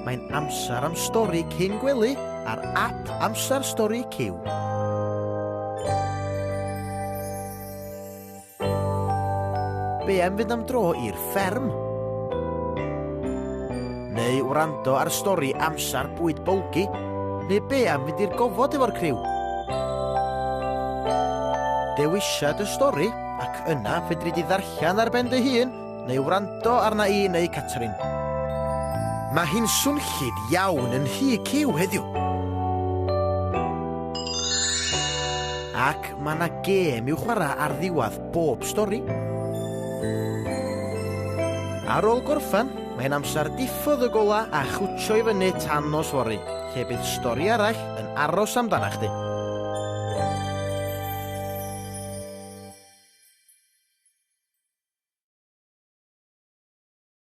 Mae'n amser am stori cyn gwely ar ap Amser Stori Cyw. Be am fynd am dro i'r fferm? Neu wrando ar stori amser bwyd bolgi? Neu be am fynd i'r gofod efo'r criw? Dewisa dy stori ac yna fedri di ddarllen ar ben dy hun neu wrando arna i neu Catrin. Mae hi'n swnllyd iawn yn nhŷ Cyw heddiw. Ac mae 'na gêm i'w chwarae ar ddiwedd bob stori. Ar ôl gorffen, mae'n amser diffodd y golau a chwtsio i fyny tan nos fory, lle bydd stori arall yn aros amdanach chdi.